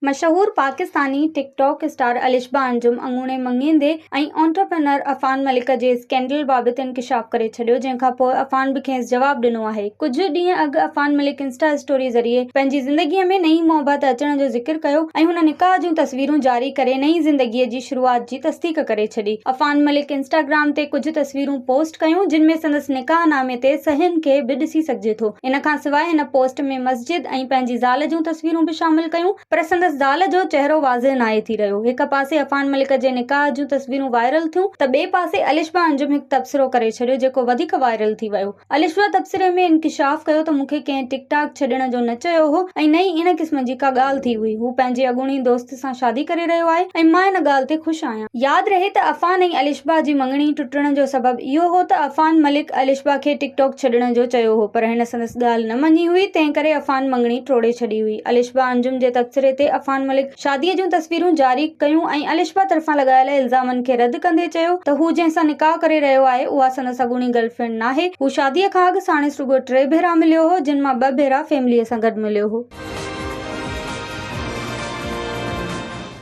مشهور پاڪستاني ٽڪ talk star Alshaba انجم اڱوڻي مڱيندي ۽ آنٽرپرينر عفان ملڪ جي scandal بابت انڪشاف ڪري ڇڏيو جنهن کان پوء عفان به کيس جواب ڏنو آهي. ڪجهه ڏينهن اڳ عفان ملڪ انسٽا اسٽوري ذريعي پنهنجي زندگي ۾ نئين محبت اچڻ جو ذڪر ڪيو ۽ هن نڪاح جون تصويرون جاري ڪري نئين زندگي جي شروعات جي تصديق ڪري ڇڏي. عفان ملڪ انسٽاگرام تي ڪجهه تصويرون پوسٽ ڪيون جن ۾ سندس نڪاح نامي تي صحيحن کي به ڏسي سگهجي ٿو. ان کان سواء هن پوسٽ ۾ مسجد ۽ پنهنجي زال جون تصويرون به شامل ڪيون پر سندس زال جو چهرو واضح ناهي ٿي رهيو. هڪ پاسي عفان ملڪ جي نڪاح جون تصويرون وائرل ٿيون ته ٻئي پاسي الشبا انجم هڪ تبصرو ڪري ڇڏيو جيڪو وڌيڪ وائرل ٿي ويو. الشبا تبصري ۾ انڪشاف ڪيو ته مون کي ڪنهن ٽڪ ٽاڪ ڇڏڻ جو نه چيو هو ۽ نه ئي ان قسم جي ڪا ڳالهه ٿي هئي. هو پنهنجي اڳوڻي دوست سان شادي ڪري رهيو آهي ۽ مان ان ڳالهه تي خوش آهيان. ياد رهي ته عفان ۽ الشبا جي مڱڻي ٽٽڻ جو سبب اهو هو ته عفان ملڪ الشبا کي ٽڪ ٽاڪ ڇڏڻ جو چيو هو پر هن سندس ڳالهه نه مڃي هئي تنهن ڪري عفان مڱڻي ٽوڙي ڇڏي هئي. الشبا انجم جي تبصري تي عفان ملڪ شادي جون تصويرون جاري ڪيون ۽ الشبا طرفان لڳايل الزامن کي رد ڪندي چيو ته هو جنهن سان نڪاح ڪري رهيو آهي اها سندس اڳوڻي گرل فرينڊ ناهي، هو شادي کان اڳ ساڻس رڳو ٽي ڀيرا مليو هو جن مان ٻه ڀيرا فيملي سان گڏ مليو هو.